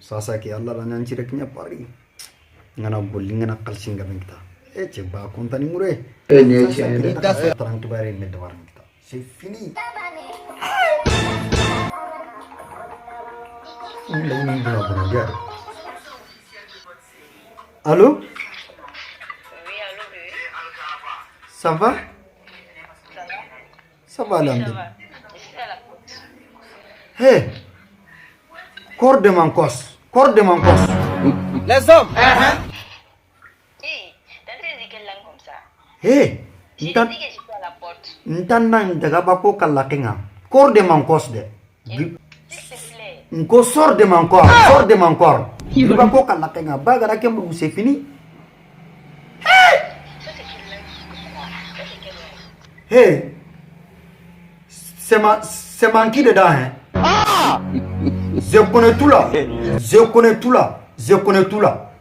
Sasa ke Allah la nan cire kinya pari. Ngana golli ngana kalsin gaben kita. E cɛ ba kontani mure. E nin ye tiɲɛ ye dɛ. Taran kibare ne dabaran kita. C'est fini. Allô? Oui, allô, bébé. Ça va? Ça va? Ça va, Ça alhamdulillah. va. Je suis à la porte. Hey, corps de mancos, corps de mancos. Les hommes. Hé, t'as dit quelle langue comme ça? Hey, J'ai ntan dit que je suis à la porte. ntan nan daga bako kala kinga. Corps de mancos de. S'il te plaît. Nko sors de mon corps, sors de mon corps. Bako kala kinga, bagara kembu c'est fini. Ça, c'est quelle langue? Ça, c'est quelle langue? Hey, c'est manqué dedans, hein. Je connais tout là. Je connais tout là. Je connais tout là.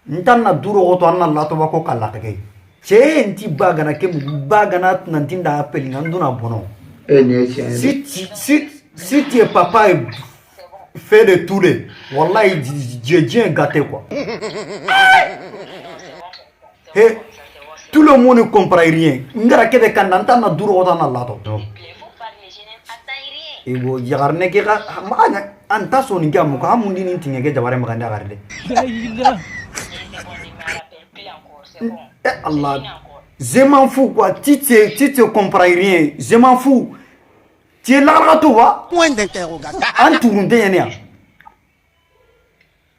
Ntan na duro goto anna lato bako kala kinga. Che nti bagana kembu bagana nantinda appel nganduna bono. E nin ye tiɲɛ ye dɛ. Si tu es papa et fait de tous les. Wallahi, Dieu, Dieu est gâté quoi. Hey, tout le monde ne comprend rien. Ngara kebe kan nan tan na duro wota na lato. Il faut parler, je n'entends rien. E bo yagar ne ke ga ma an ta so ni ga mu ka mun ni tinge ke jabare maganda garde. C'est bon, ne me rappelle plus encore, c'est bon. Eh Allah. C'est fini encore. Je m'en fous quoi. Tu te comprends rien. Je m'en fous. Tu es là là toi. Point d'interrogation. An turun tɛ ɲɛ ne yan.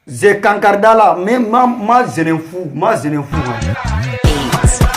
Ze kankari da la mais ma ma zene fu ma zene fu. 8,